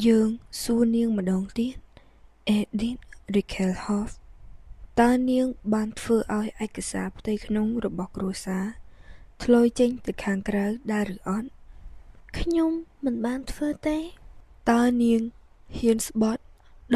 យើងសួរនាងម្ដងទៀត Edith Rickelhoff តើនាងបានធ្វើឲ្យឯកសារផ្ទៃក្នុងរបស់គ្រួសារធ្លុយចេញទៅខាងក្រៅដែរឬអត់? ខ្ញុំមិនបានធ្វើទេ តើនាងហ៊ានស្បថ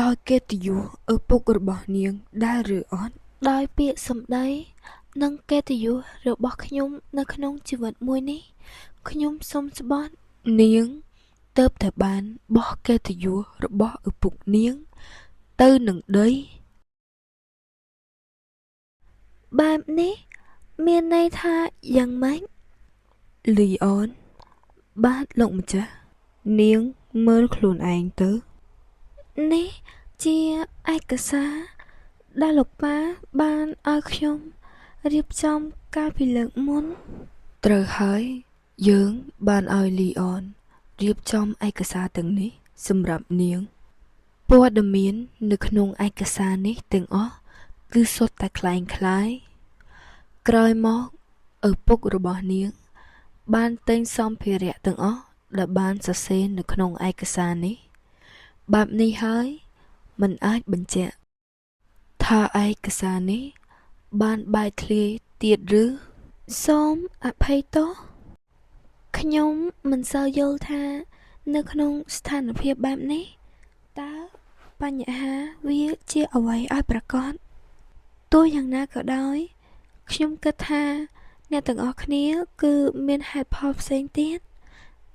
ដោយកិត្តិយសឪពុករបស់នាងដែរឬអត់? ដោយពាក្យសម្ដី និងកិត្តិយសរបស់ខ្ញុំនៅក្នុងជីវិតមួយនេះ ខ្ញុំសូមស្បថ នាងទើបតែបានបោះកិត្តិយសរបស់ឪពុកនាងទៅនឹងដី បែបនេះមានន័យថាយ៉ាងម៉េច? លីអន បាទលោកម្ចាស់ នាងមើលខ្លួនឯងទៅ នេះជាឯកសារដែលលោកប៉ាបានឲ្យខ្ញុំរៀបចំកាលពីលើកមុន ត្រូវហើយ យើងបានឲ្យលីអនរៀបចំឯកសារទាំងនេះសម្រាប់នាង ព័ត៌មាននៅក្នុងឯកសារនេះទាំងអស់គឺសុទ្ធតែក្លែងក្លាយ ក្រោយមកឪពុករបស់នាង បានទិញសម្ភារៈទាំងអស់ដែលបានសរសេរនៅក្នុងឯកសារនេះ បែបនេះហើយមិនអាចបញ្ជាក់ថាឯកសារនេះបានបែកធ្លាយទៀតឬ? សូមអភ័យទោស ខ្ញុំមិនសូវយល់ថានៅក្នុងស្ថានភាពបែបនេះ តើបញ្ហាវាជាអ្វីឲ្យប្រាកដ ទោះយ៉ាងណាក៏ដោយ ខ្ញុំគិតថាអ្នកទាំងអស់គ្នាគឺមានហេតុផលផ្សេងទៀត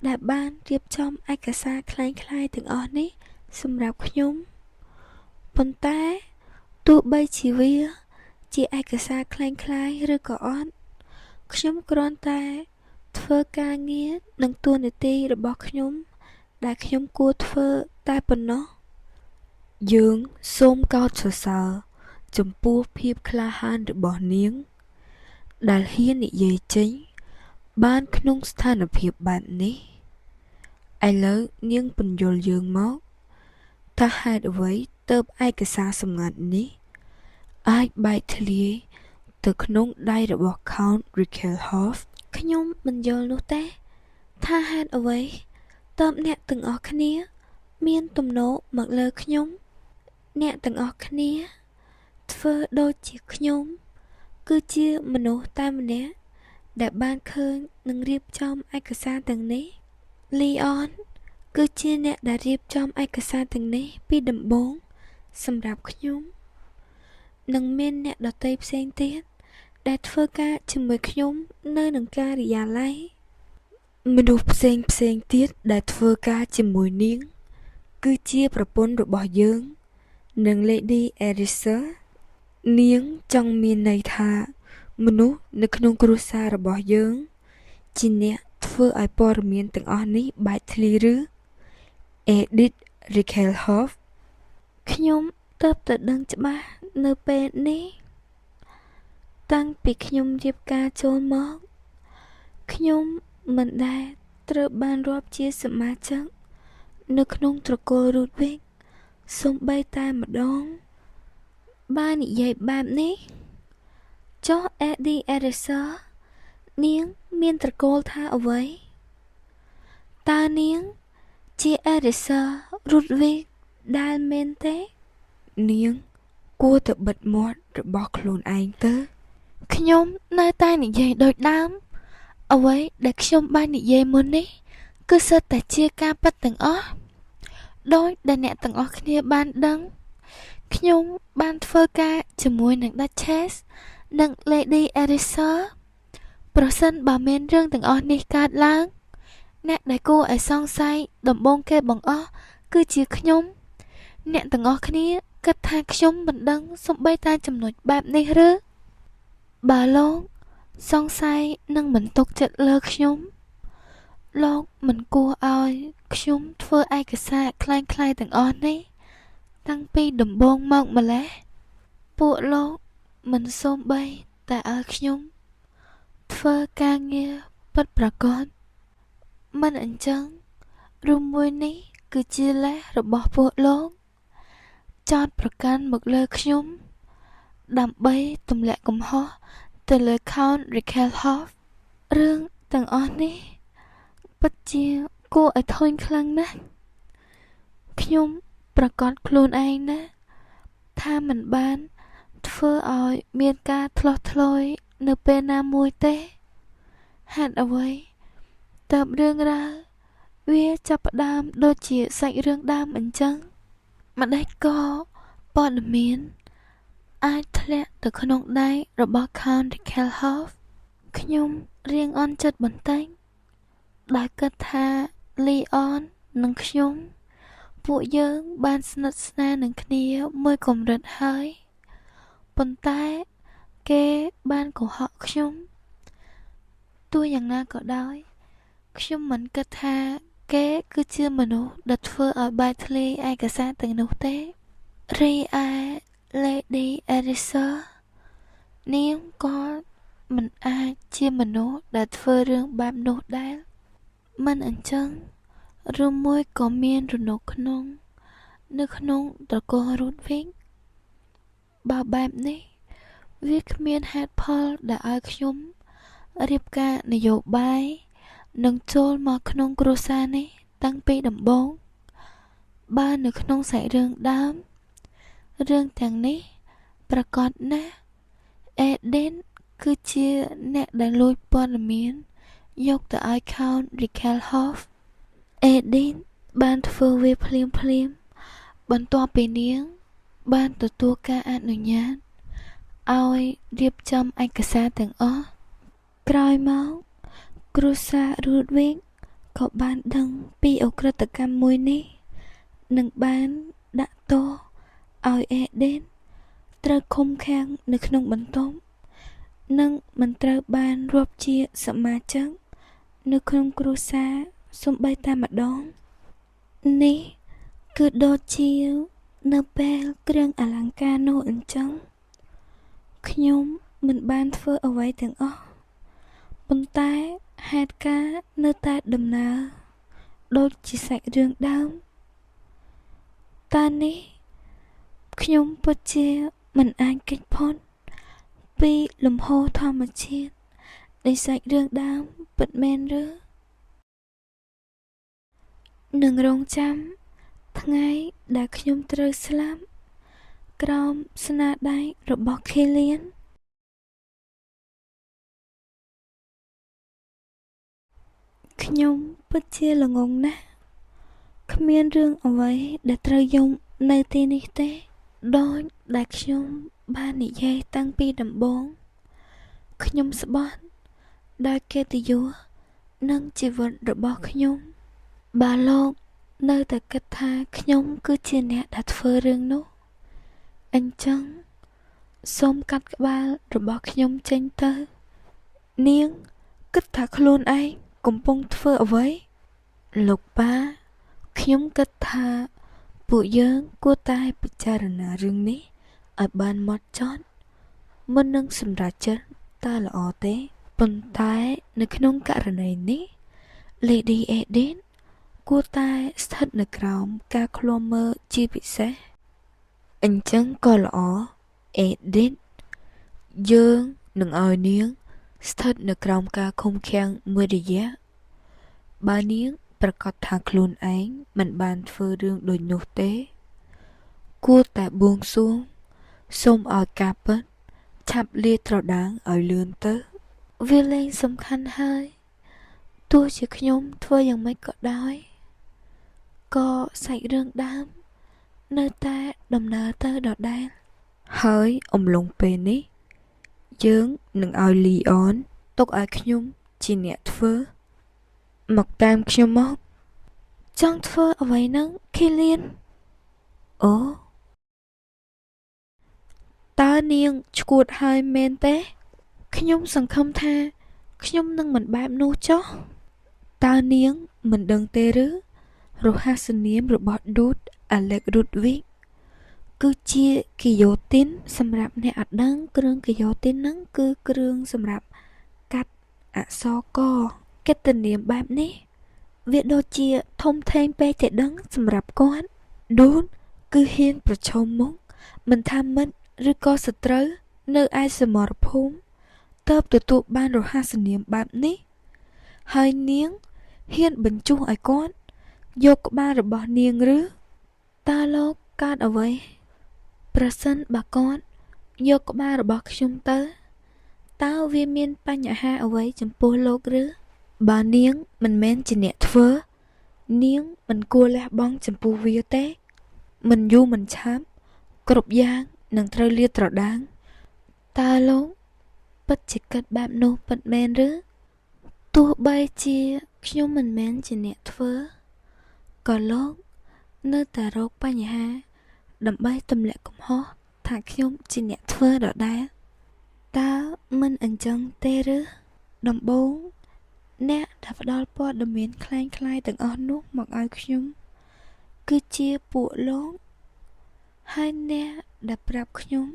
ដែលបានរៀបចំឯកសារក្លែងក្លាយទាំងអស់នេះសម្រាប់ខ្ញុំ ប៉ុន្តែទោះបីជាវាជាឯកសារក្លែងក្លាយឬក៏អត់ ខ្ញុំគ្រាន់តែធ្វើការងារនិងតួនាទីរបស់ខ្ញុំដែលខ្ញុំគួរធ្វើតែប៉ុណ្ណោះ យើងសូមកោតសរសើរចំពោះភាពក្លាហានរបស់នាង ដែលហ៊ាននិយាយចេញបានក្នុងស្ថានភាពបែបនេះ ឥឡូវនាងពន្យល់យើងមក ថាហេតុអ្វីទើបឯកសារសម្ងាត់នេះអាចបែកធ្លាយទៅក្នុងដៃរបស់ Count Rickelhoff? ខ្ញុំមិនយល់នោះទេ ថាហេតុអ្វីទើបអ្នកទាំងអស់គ្នាមានទំនោរមកលើខ្ញុំ អ្នកទាំងអស់គ្នាធ្វើដូចជាខ្ញុំ គឺជាមនុស្សតែម្នាក់ដែលបានឃើញនិងរៀបចំឯកសារទាំងនេះ លីអនគឺជាអ្នកដែលរៀបចំឯកសារទាំងនេះពីដំបូងសម្រាប់ខ្ញុំ និងមានអ្នកដទៃផ្សេងទៀតដែលធ្វើការជាមួយខ្ញុំនៅនឹងការិយាល័យ មនុស្សផ្សេងផ្សេងទៀតដែលធ្វើការជាមួយនាង គឺជាប្រពន្ធរបស់យើង និង Lady Erisa នាងចង់មានន័យថាមនុស្សនៅក្នុងគ្រួសាររបស់យើង ជាអ្នកធ្វើឲ្យព័ត៌មានទាំងអស់នេះបែកធ្លាយឬ Edith Rickelhoff? ខ្ញុំទើបតែដឹងច្បាស់នៅពេលនេះ តាំងពីខ្ញុំរៀបការចូលមក ខ្ញុំមិនដែលត្រូវបានរាប់ជាសមាជិកនៅក្នុងត្រកូលរូតវិកសូម្បីតែម្ដង បើនិយាយបែបនេះ ចុះ Eddie Erisa នាងមានត្រកូលថាអ្វី? តើនាងជា Erisa Rudwick ដែលមែនទេ? នាងគួរតែបិទមាត់របស់ខ្លួនឯងទៅ ខ្ញុំនៅតែនិយាយដូចដើម អ្វីដែលខ្ញុំបាននិយាយមុននេះ គឺសុទ្ធតែជាការពិតទាំងអស់ ដោយដែលអ្នកទាំងអស់គ្នាបានដឹង ខ្ញុំបានធ្វើការជាមួយនឹង Duchess និង Lady Erisa ប្រសិនបើមានរឿងទាំងអស់នេះកើតឡើង អ្នកដែលគួរឲ្យសង្ស័យដំបូងគេបង្អស់គឺជាខ្ញុំ អ្នកទាំងអស់គ្នាគិតថាខ្ញុំមិនដឹងសូម្បីតែចំណុចបែបនេះឬ? បើលោកសង្ស័យនិងមិនទុកចិត្តលើខ្ញុំ លោកមិនគួរឲ្យខ្ញុំធ្វើឯកសារក្លែងក្លាយទាំងអស់នេះតាំងពីដំបូងមកម្ល៉េះ ពួកលោកមិនសូម្បីតែឲ្យខ្ញុំធ្វើការងារពិតប្រាកដ មិនអញ្ចឹង រឿងមួយនេះគឺជាលេសរបស់ពួកលោក ចោទប្រកាន់មកលើខ្ញុំ ដើម្បីទម្លាក់កំហុសទៅលើ Count Rickelhoff រឿងទាំងអស់នេះពិតជាគួរឲ្យធុញខ្លាំងណាស់។ ខ្ញុំប្រកាសខ្លួនឯងណាស់ថាមិនបានធ្វើឲ្យមានការថ្លោះធ្លោយនៅពេលណាមួយទេហេតុអ្វីតើបរឿងរ៉ាវវាចាប់ផ្ដើមដូចជាសាច់រឿងដើមអញ្ចឹងម្ដេចក៏ព័ត៌មានអាចធ្លាក់ទៅក្នុងដៃរបស់ Count Rickelhoff ខ្ញុំរៀងអន់ចិត្តបន្តិចដោយគិតថា Leon និងខ្ញុំពួកយើងបានស្និទ្ធស្នាលនឹងគ្នាមួយកម្រិតហើយប៉ុន្តែគេបានកុហកខ្ញុំទោះយ៉ាងណាក៏ដោយខ្ញុំមិនគិតថាគេគឺជាមនុស្សដែលធ្វើឲ្យបែកធ្លាយឯកសារទាំងនោះទេរីឯ Lady Elisa នាងក៏មិនអាចជាមនុស្សដែលធ្វើរឿងបែបនោះដែរមិនអញ្ចឹងឬមួយក៏មានរនុកក្នុងនៅក្នុងត្រកូលរូតវិញបើបែបនេះវាគ្មានហេតុផលដែលឲ្យខ្ញុំរៀបការនយោបាយនឹងចូលមកក្នុងគ្រួសារនេះតាំងពីដំបូងបើនៅក្នុងសាច់រឿងដើមរឿងទាំងនេះប្រាកដណាស់អេដេនគឺជាអ្នកដែលលួចព័ត៌មានយកទៅឲ្យ Count Rickelhoff អេឌីនបានធ្វើវាភ្លាមភ្លាមបន្ទាប់ពីនាងបានទទួលការអនុញ្ញាតឲ្យរៀបចំឯកសារទាំងអស់ក្រោយមកគ្រួសាររូតវិកក៏បានដឹងពីឧក្រិដ្ឋកម្មមួយនេះនិងបានដាក់ទោសឲ្យអេដេនត្រូវឃុំឃាំងនៅក្នុងបន្ទប់និងមិនត្រូវបានរាប់ជាសមាជិកនៅក្នុងគ្រួសារសូម្បីតែម្ដងនេះគឺដូចជានៅពេលគ្រឿងអលង្ការនោះអញ្ចឹងខ្ញុំមិនបានធ្វើអ្វីទាំងអស់ប៉ុន្តែហេតុការណ៍នៅតែដំណើរដូចជាសាច់រឿងដើមតើនេះខ្ញុំពិតជាមិនអាចគេចផុតពីលំហូរធម្មជាតិនៃសាច់រឿងដើមពិតមែនឬនឹងរងចាំថ្ងៃដែលខ្ញុំត្រូវស្លាប់ក្រោមស្នាដៃរបស់ខេលៀនខ្ញុំពិតជាល្ងង់ណាស់គ្មានរឿងអ្វីដែលត្រូវយំនៅទីនេះទេដូចដែលខ្ញុំបាននិយាយតាំងពីដំបូងខ្ញុំស្បត់ដោយកិត្តិយសនិងជីវិតរបស់ខ្ញុំបើលោកនៅតែគិតថាខ្ញុំគឺជាអ្នកដែលធ្វើរឿងនោះអញ្ចឹងសូមកាត់ក្បាលរបស់ខ្ញុំចេញទៅនាងគិតថាខ្លួនឯងកំពុងធ្វើអ្វីលោកប៉ាខ្ញុំគិតថាពួកយើងគួរតែពិចារណារឿងនេះឲ្យបានហ្មត់ចត់មុននឹងសម្រេចចិត្តតើល្អទេប៉ុន្តែនៅក្នុងករណីនេះ Lady Eden គួរតែស្ថិតនៅក្រោមការឃ្លាំមើលជាពិសេសអញ្ចឹងក៏ល្អអេឌីតយើងនឹងឲ្យនាងស្ថិតនៅក្រោមការឃុំឃាំងមួយរយៈបើនាងប្រាកដថាខ្លួនឯងមិនបានធ្វើរឿងដូចនោះទេគួរតែបួងសួងសូមឲ្យការពិតឆាប់លាតត្រដាងឲ្យលឿនទៅវាលែងសំខាន់ហើយទោះជាខ្ញុំធ្វើយ៉ាងម៉េចក៏ដោយក៏សាច់រឿងដើមនៅតែដំណើរទៅដដែលហើយអំឡុងពេលនេះយើងនឹងឲ្យលីអនទុកឲ្យខ្ញុំជាអ្នកធ្វើមកតាមខ្ញុំមកចង់ធ្វើអ្វីនឹងខីលៀនអូតើនាងឈួតហើយមែនទេខ្ញុំសង្ឃឹមថាខ្ញុំនឹងមិនបែបនោះចុះតើនាងមិនដឹងទេឬរហស្សនាមរបស់ឌូតអាឡិករូតវិកគឺជាគីយ៉ូទីនសម្រាប់អ្នកអត់ដឹងគ្រឿងគីយ៉ូទីនហ្នឹងគឺគ្រឿងសម្រាប់កាត់អក្សរកកិត្តិនាមបែបនេះវាដូចជាធំធេងពេកទេដឹងសម្រាប់គាត់ឌូតគឺហ៊ានប្រឈមមុខមិនថាមិត្តឬក៏សត្រូវនៅឯសមរភូមិតើបទទួលបានរហស្សនាមបែបនេះហើយនាងហ៊ានបញ្ជុះឲ្យគាត់យកក្បាលរបស់នាងឬ តើលោកកើតអ្វី ប្រសិនបើគាត់យកក្បាលរបស់ខ្ញុំទៅ តើវាមានបញ្ហាអ្វីចំពោះលោកឬ បើនាងមិនមែនជាអ្នកធ្វើ នាងមិនគួរលះបង់ចំពោះវាទេ មិនយូរមិនឆាប់ គ្រប់យ៉ាងនឹងត្រូវលាតត្រដាង តើលោកពិតជាគិតបែបនោះពិតមែនឬ ទោះបីជាខ្ញុំមិនមែនជាអ្នកធ្វើ ក៏លោកនៅតែរកបញ្ហា ដើម្បីទម្លាក់កំហុសថាខ្ញុំជាអ្នកធ្វើដដែល តើមិនអញ្ចឹងទេឬ ដំបូងអ្នកដែលផ្ដល់ព័ត៌មានក្លែងក្លាយទាំងអស់នោះមកឲ្យខ្ញុំ គឺជាពួកលោក ហើយអ្នកដែលប្រាប់ខ្ញុំ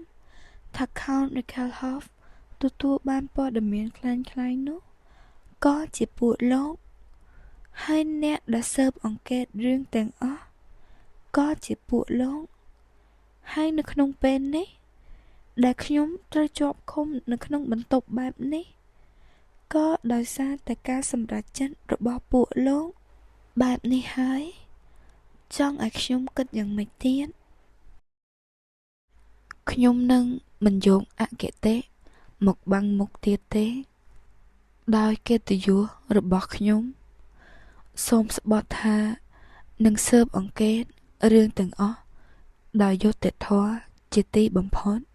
ថា Count Nickelhoff ទទួលបានព័ត៌មានក្លែងក្លាយនោះ ក៏ជាពួកលោក ហើយអ្នកដែលស៊ើបអង្កេតរឿងទាំងអស់ក៏ជាពួកលោក ហើយនៅក្នុងពេលនេះ ដែលខ្ញុំត្រូវជាប់ឃុំនៅក្នុងបន្ទប់បែបនេះ ក៏ដោយសារតែការសម្រេចចិត្តរបស់ពួកលោក បែបនេះហើយ ចង់ឲ្យខ្ញុំគិតយ៉ាងម៉េចទៀត ខ្ញុំនឹងមិនយកអគតិមកបាំងមុខទៀតទេ ដោយកិត្តិយសរបស់ខ្ញុំ សូមស្បថថានឹងស៊ើបអង្កេតរឿងទាំងអស់ដោយយុត្តិធម៌ជាទីបំផុត។